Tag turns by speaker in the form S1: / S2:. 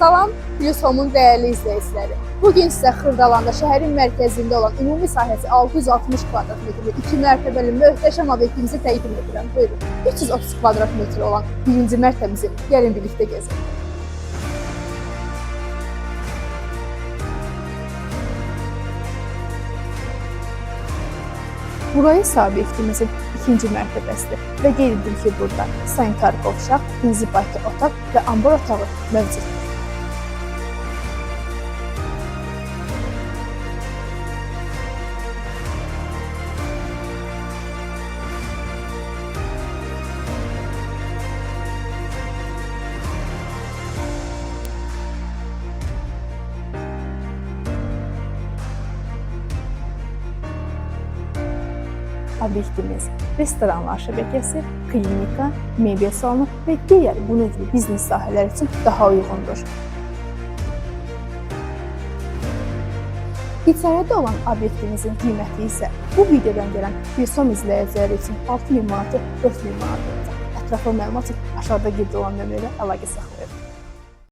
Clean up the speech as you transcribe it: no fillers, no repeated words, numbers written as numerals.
S1: Salam, Plus Home-un dəyərli izləyiciləri. Bugün sizə Xırdalanda şəhərin mərkəzində olan ümumi sahəsi 660 kvadrat metrlik 2 mərtəbəli möhtəşəm obyektimizi təqdim edirəm. Buyurun. 330 kvadrat metr olan birinci mərtəbəmizi gəlin birlikdə gəzək. Burayı isə obyektimizin ikinci mərtəbəsidir və qeyd edim ki, burada sanitar qovşaq, inzibati otaq və ambar otağı mövcuddur. Obyektimiz restoranlar şəbəkəsi, klinika, mebel salonu və digər bunun kimi biznes sahələri üçün daha uyğundur. İcarədə olan obyektimizin qiyməti isə bu videodan gələn bir som izləyiciləri üçün 6000 manatı 4000 manat olacaq. Ətraflı məlumat üçün aşağıda qeyd olunan nömrə ilə əlaqə saxlayın.